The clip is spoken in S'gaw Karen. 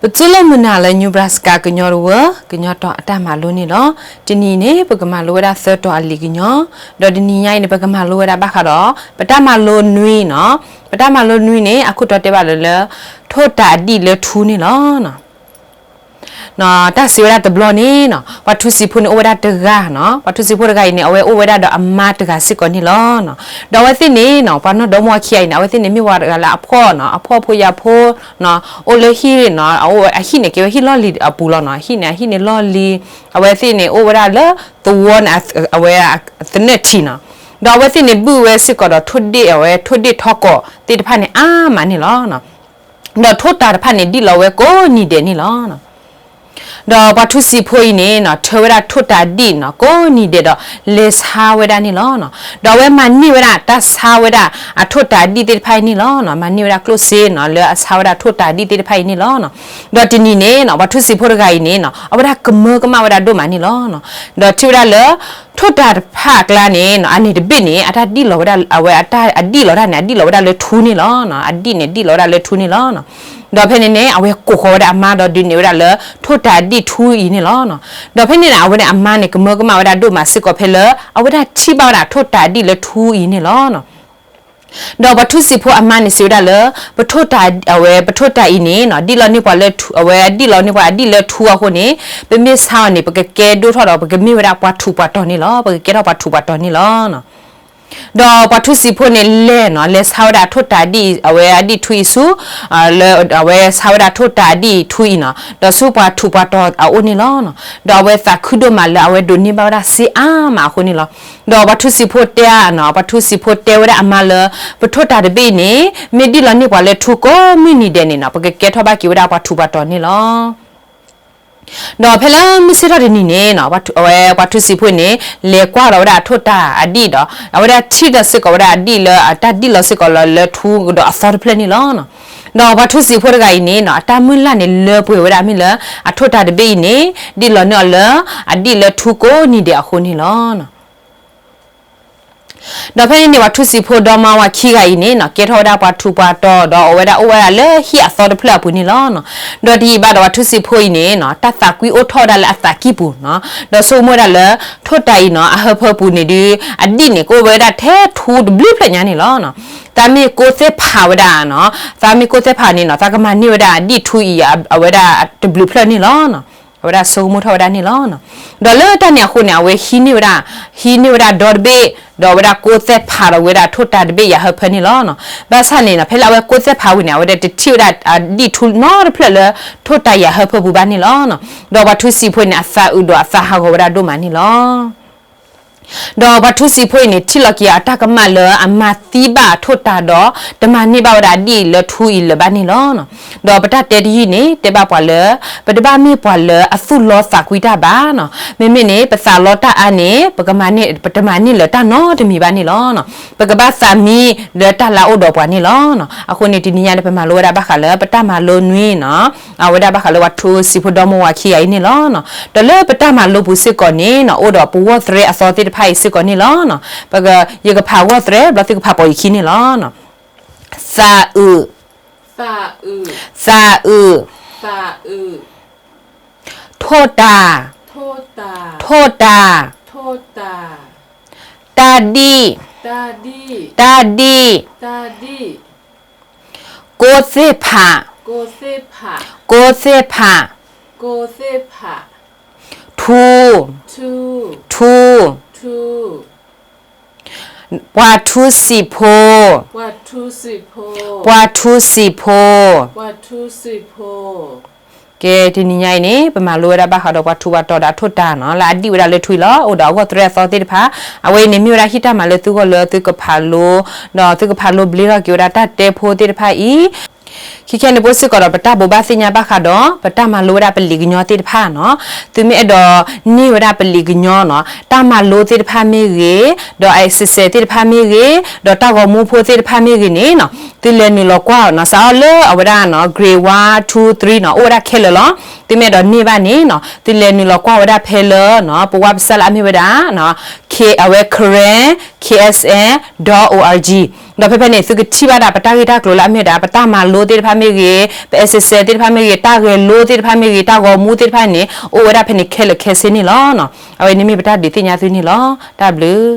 ပတူၢ်လိာ်မုာ်နၤလၢ Nebraska ကညီတဝၢ ကညီတီၤအတၢ်မၤလိန့ၣ်လီၤ. တနံၤအံၤန့ၣ် ပကမၤလိဝဲဒၣ်သၢတီၤအလံာ်ကညီ, ဒီးတနံၤညါအံၤန့ၣ် ပကမၤလိဝဲဒၣ်ဘၣ်ဃးဒီး ပတၢ်မၤလိနွံနီၤ. ပတၢ်မၤလိနွံန့ၣ် အခိၣ်တီတဲဘၣ်လၢ လၢ ထိၣ်တၤအဒံၣ်လၢထူန့ၣ်လီၤ. တၢ်စံးဝဲဒၣ်တဘျီန့ၣ်နီၤ, ပှၤထူစံးဖိန့ၣ် အိၣ်ဝဲဒၣ်တဂၤနီၤ. ပှၤထူစံးဖိတဂၤအံၤန့ၣ် အဝဲအိၣ်ဝဲဒၣ်ဒီးအမါတဂၤစ့ၢ်ကီးန့ၣ်လီၤ. ဒီးအဝဲသ့ၣ်န့ၣ်နီၤ, ပှၤနီၢ်ဒီမါဝၤခံဂၤအံၤန့ၣ် အဝဲသ့ၣ်န့ၣ်မ့ၢ်ပှၤတဂၤလၢအဖှီၣ်နီၤ, အဖှီၣ်ဖိယာ်ဖိ အိၣ်လၢဟံၣ်နီၤ, အဟံၣ်န့ၣ် ကဲဝဲဟံၣ်လီၢ်လံၤအပူၤလီၤနီၤ. ဟံၣ်န့ၣ် အဟံၣ်န့ၣ်လီၢ်လံၤ, အဝဲသ့ၣ်န့ၣ် အိၣ်ဝဲဒၣ်လၢသဝီန့ၣ် အဝဲသနၢၣ်ထံနီၤ. ဒီးအဝဲသ့ၣ်န့ၣ်ဘုၣ်ဝဲစ့ၢ်ကီးဒီးထိၣ်ဒ့ၣ်အဝဲ ထိၣ်ဒ့ၣ်ထီကီးသ့ၣ်တဖၣ်န့ၣ် အါမးန့ၣ်လီၤ. ဒီးထိၣ်တၤတဖၣ်န့ၣ် ဒံၣ်လီၤဝဲကိးနံၤဒဲးန့ၣ်လီၤ. ဒီးပှၤထူစံးဖိအံၤန့ၣ်နီၤ, ထၢဝဲဒၣ်ထိၣ်တၤအဒံၣ်နီၤ ကိးနံၤဒဲးဒီး လဲၤဆါဝဲဒၣ်န့ၣ်လီၤ. ဒီးအဝဲမၤန့ၢ်ဝဲဒၣ်တၢ်ဆါဝဲဒၣ်အထိၣ်တၤအဒံၣ်သ့ၣ်တဖၣ်အံၤန့ၣ်လီၤ. မၤန့ၢ်ဝဲဒၣ်ကျိၣ်စ့နီၤ လၢအဆါဝဲဒၣ်ထိၣ်တၤအဒံၣ်သ့ၣ်တဖၣ်အံၤန့ၣ်လီၤ. ဒီးတနံၤန့ၣ်နီၤ, ပှၤထူစံးဖိတဂၤအံၤန့ၣ်နီၤ, အဝဲဒၣ်ကမၢကမၣ်ဝဲဒၣ်ဒိၣ်မးန့ၣ်လီၤ. ဒီးထံၣ်ဝဲဒၣ်လၢ ထိၣ်တၤတဖၣ်အကျါန့ၣ်နီၤ, အန့ၣ်တဘ့ၣ်န့ၣ် အတၢ်ဒံၣ်လီၤဝဲဒၣ် အဝဲအတၢ်အဒံၣ်လီၤတၢ်န့ၣ် အဒံၣ်လီၤဝဲဒၣ်လၢထူန့ၣ်လီၤ. အဒံၣ်န့ၣ် ဒံၣ်လီၤဝဲဒၣ်လၢထူန့ၣ်လီၤ. ဒီးဖဲန့ၣ်န့ၣ် အဝဲကိးဃီၤဝဲဒၣ်အမါဒီးဒုးနဲၣ်ဝဲဒၣ်လၢ ထိၣ်တၤအဒံၣ်ထူအံၤန့ၣ်လီၤ. ဒီးဖဲန့ၣ်န့ၣ် အဝဲန့ၣ်အမါန့ၣ်ကမၢကမၣ်ဝဲဒၣ်ဒိၣ်မးစ့ၢ်ကီးဖဲလၢ အဝဲဒၣ်ထံၣ်ဘၣ်ဝဲဒၣ်ထိၣ်တၤအဒံၣ်လၢထူအံၤန့ၣ်လီၤ. ဒီးပှၤထူစံးဖိအမါန့ၣ်စံးဝဲဒၣ်လၢ ပထိၣ်တၤ အဝဲပထိၣ်တၤအံၤန့ၣ်နီၤ, ဒံၣ်လီၤန့ၢ်ပှၤလၢထူ အဝဲဒံၣ်လီၤန့ၢ်ပှၤအဒံၣ်လၢထူအဃိန့ၣ်, ပမ့ၢ်ဆါအီၤန့ၣ် ပကကဲဒိၣ်ထီၣ်ဒီး ပကမ့ၢ်ဝဲဒၣ်ပှၤထူးပှၤတီၤန့ၣ်လီၤ. ပကကဲထီၣ်ပှၤထူးပှၤတီၤန့ၣ်လီၤ. ဒီးပှၤထူစံးဖိန့ၣ်လဲၤနီၤ, လဲၤဆါဝဲဒၣ်ထိၣ်တၤအဒံၣ် အဝဲအဒံၣ်ထူအံၤဆူ လၢအဝဲဆါဝဲဒၣ်ထိၣ်တၤအဒံၣ်ထူအံၤနီၤ, ဒီးဆူပှၤထူးပှၤတီၤအအိၣ်န့ၣ်လီၤ. ဒီးအဝဲသးခုဒိၣ်မးလၢအဝဲဒိးန့ၢ်ဘၣ်ဝဲဒၣ်စ့အါမးအဃိန့ၣ်လီၤ. ဒီးပှၤထူစံးဖိတဲနီၤ, ပှၤထူစံးဖိတဲဝဲဒၣ်အမါလၢ ပထိၣ်တၤတဘ့ၣ်အံၤန့ၣ် မ့ၢ်ဒံၣ်လီၤန့ၢ်ပှၤလၢထူကိးမုၢ်နံၤဒဲးန့ၣ်နီၤ, ပကကဲထီၣ်ဘၣ်က့ၤဝဲဒၣ်ပှၤထူးပှၤတီၤန့ၣ်လီၤ. ဒီးဖဲလၢမုၢ်ဆ့ၣ်ထီၣ်တနံၤန့ၣ်နီၤ, အဝဲပှၤထူစံးဖိန့ၣ် လဲၤကွၢ်လီၤဝဲဒၣ်အထိၣ်တၤအဒံၣ်ဒီး အဝဲဒၣ်ထံၣ်ဒီးစ့ၢ်ကီးဝဲဒၣ်အဒံၣ်လၢ အတၢ်ဒံၣ်လီၤစ့ၢ်ကီးလၢ လၢထူဒီးအသီတဖျၢၣ်န့ၣ်လီၤ. ဒီးပှၤထူစံးဖိတဂၤအံၤန့ၣ်နီၤ, အတၢ်မုၢ်လၢ်န့ၣ်လၢပှဲၤဝဲဒၣ်မ့ၢ်လၢ အထိၣ်တၤတဘ့ၣ်အံၤန့ၣ် ဒံၣ်လီၤန့ၢ်အီၤလၢ အဒံၣ်လၢထူကိးနံၤဒဲးအဃိန့ၣ်လီၤ. ဒီးဖဲန့ၣ်န့ၣ် ပှၤထူစံးဖိဒီမါဝၤခံဂၤအံၤန့ၣ်နီၤ, ကဲထီၣ်ဝဲဒၣ်ပှၤထူးပှၤတီၤ ဒီးအဝဲဒၣ်အိၣ်ဝဲဒၣ်လၢဟံၣ်အသီတဖျၢၣ်အပူၤန့ၣ်လီၤ. ဒီးတယံာ်ဘၣ်ဒီးပှၤထူစံးဖိအံၤန့ၣ်နီၤ, တၢ်သးကွံအိၣ်ထီၣ်ဝဲဒၣ်လၢအသးကံၢ်ပူၤနီၤ, ဒီးဆိကမိၣ်ဝဲဒၣ်လၢ ထိၣ်တၤအံၤနီၤ အဟၢဖၢပူၤန့ၣ်ဒုး အဒံၣ်န့ၣ် ကအိၣ်ဝဲဒၣ်ထဲထူတဘျုးဖျၢၣ်ညါန့ၣ်လီၤ. သးမ့ၢ်ကိးသဲၣ်ဖးဝဲဒၣ်နီၤ, သးမ့ၢ်ကိးသဲၣ်ဖးန့ၣ်နီၤ, သးကမၤန့ၢ်ဝဲဒၣ်အဒံၣ်ထူအံၤ အဝဲဒၣ်တဘျုးဖျၢၣ်န့ၣ်လီၤ. အဝဲဒၣ်ဆိကမိၣ်ထီၣ်ဝဲဒၣ်န့ၣ်လီၤ. ဒီးလၢတၢ်န့ၣ်အဃိန့ၣ် အဝဲဟံးန့ၢ်ဝဲဒၣ်, ဟံးန့ၢ်ဝဲဒၣ်ဒီတဘ့ၣ်, ဒီးအဝဲဒၣ်ကိးသဲၣ်ဖးဒီးဝဲဒၣ်ထိၣ်တၤတဘ့ၣ်ယၤဟၢဖၢန့ၣ်လီၤ. ဘၣ်ဆၣ်န့ၣ်နီၤ, ဖဲလၢအဝဲကိးသဲၣ်ဖးဝံၤန့ၣ် အဝဲဒၣ်တထံၣ်ဝဲဒၣ်အဒံၣ်ထူနီတဖျၢၣ်လၢ ထိၣ်တၤယၤဟၢဖၢပူၤဘၣ်န့ၣ်လီၤ. ဒီးပှၤထူစံးဖိန့ၣ် အသးအုးဒီးအသးဟးဂီၤဝဲဒၣ်ဒိၣ်မးန့ၣ်လီၤ. ဒီးပှၤထူစံးဖိအံၤန့ၣ် ထံၣ်လီၤက့ၤအတၢ်ကမၣ်လၢအမၤသံဘၣ်ထိၣ်တၤဒီး တမၤန့ၢ်ဘၣ်ဝဲဒၣ်အဒံၣ်လၢထူအံၤလၢၤဘၣ်န့ၣ်လီၤ. ဒီးပတၢ်တဲတယုၢ်န့ၣ် တဲဘၣ်ပှၤလၢ ပတဘၣ်မ့ၢ်ပှၤလၢအသူၣ်လီသးကွံတၢ်ဘၣ်နီၤ. မ့မ့ၢ်န့ၣ် ပသးလီတၢ်အါန့ၣ် ပကမၤန့ၢ်, ပတမၤန့ၢ်လၢၤတၢ်နီတမံၤဘၣ်န့ၣ်လီၤ. ပကဘၣ်သးမံလၢတၢ်လၢအအိၣ်ဒီးပှၤန့ၣ်လီၤ. အဃိန့ၣ် တနံၤညါန့ၣ် ပမၤလိဝဲဒၣ်ဘၣ်ဃးလၢ ပတၢ်မၤလိနွံနီၤ, အဝဲဒၣ်ဘၣ်ဃးလၢပှၤထူစံးဖိဒီမါဝၤခံဂၤအံၤန့ၣ်လီၤ. ဒီးလၢပတၢ်မၤလိပူၤစ့ၢ်ကီးန့ၣ်နီၤ, အိၣ်ဒီးပဂီၢ်သရဲအသီသ့ၣ်တဖၣ်အံၤစ့ၢ်ကီးန့ၣ်လီၤ. ပက, ယကဖးဂီၢ်သရဲ ဘျီသုကဖးပိာ်ယခံန့ၣ်လီၤ. သးအုး, သးအုး, ထိၣ်တၤ, ထိၣ်တၤ, တၢ်ဒံၣ်, တၢ်ဒံၣ်, ကိးသဲၣ်ဖး, ကိးသဲၣ်ဖး, ထူ, ထူ, ပှၤထူစံးဖိ, ပှၤထူစံးဖိ, ကဲ တနံၤညါအံၤန့ၣ် ပမၤလိဝဲဒၣ်ဘၣ်ဃးဒီးပှၤထူးပှၤတီၤဒီးအထိၣ်တၤနီၤ, လၢအဒံၣ်ဝဲဒၣ်လၢထူအံၤလီၤ. အိၣ်ဒီးအဂီၢ်သရဲအသီသ့ၣ်တဖၣ်, အဝဲအံၤန့ၣ်မ့ၢ်ဝဲဒၣ်ဟံၣ်တၢ်မၤလၢသုဂီၢ်လၢသုကဖးလိ, ဒီးသုကဖးလိဘျ့ထီၣ်က့ၤဝဲဒၣ်တၢ်တဲဖိသ့ၣ်တဖၣ်အံၤ ခဲခဲန့ၣ်ဖိစ့ၢ်ကီးဒီးပတၢ်ဘိးဘၣ်သ့ၣ်ညါဘၣ်ဃးဒီး ပတၢ်မၤလိဝဲဒၣ်ပလံာ်ကညီသ့ၣ်တဖၣ်နီၤ. သုမ့ၢ်အဲၣ်ဒိးန့ၢ်ဝဲဒၣ်ပလံာ်ကညီနီၤ, တၢ်မၤလိသ့ၣ်တဖၣ်မ့ၢ်ဂ့ၤ, ဒီး exercise သ့ၣ်တဖၣ်မ့ၢ်ဂ့ၤ, ဒီးတၢ်ဂီၤမူဖိသ့ၣ်တဖၣ်မ့ၢ်ဂ့ၤန့ၣ်နီၤ, သုလဲၤနုာ်လီၤကွၢ်နီၤ, စးထီၣ်လၢအဝဲဒၣ်နီၤ grade one, two, three နီၤ, အိၣ်ဝဲဒၣ်ခဲလၢာ်လီၤ. သုမ့ၢ်အဲၣ်ဒိးန့ၢ်ဘၣ်န့ၣ်နီၤ, သုလဲၤနုာ်လီၤကွၢ်ဝဲဒၣ်ဖဲလၢနီၤ ပဝါပစၢ်လၢအမ့ၢ်ဝဲဒၣ် အဝဲ Karen, K S N dot O R G ဒီးဖဲဖဲန့ၣ် သုကထံၣ်ဘၣ်ဒၣ်ပတၢ်ဂ့ၢ်တၢ်ကျိၤလၢအမ့ၢ်ဝဲဒၣ် ပတၢ်မၤလိသ့ၣ်တဖၣ်မ့ၢ်ဂ့ၤ, ပ essay သ့ၣ်တဖၣ်မ့ၢ်ဂ့ၤ, တၢ်ဂဲၤလိသ့ၣ်တဖၣ်မ့ၢ်ဂ့ၤ, တၢ်ဂီၤမူသ့ၣ်တဖၣ်န့ၣ် အိၣ်ဝဲဒၣ်ဖဲန့ၣ်ခဲလၢာ်ခဲဆ့န့ၣ်လီၤ. အဝဲန့ၣ်မ့ၢ်ပတၢ်ဒုးသ့ၣ်ညါသုန့ၣ်လီၤ. တၢ်ဘျုး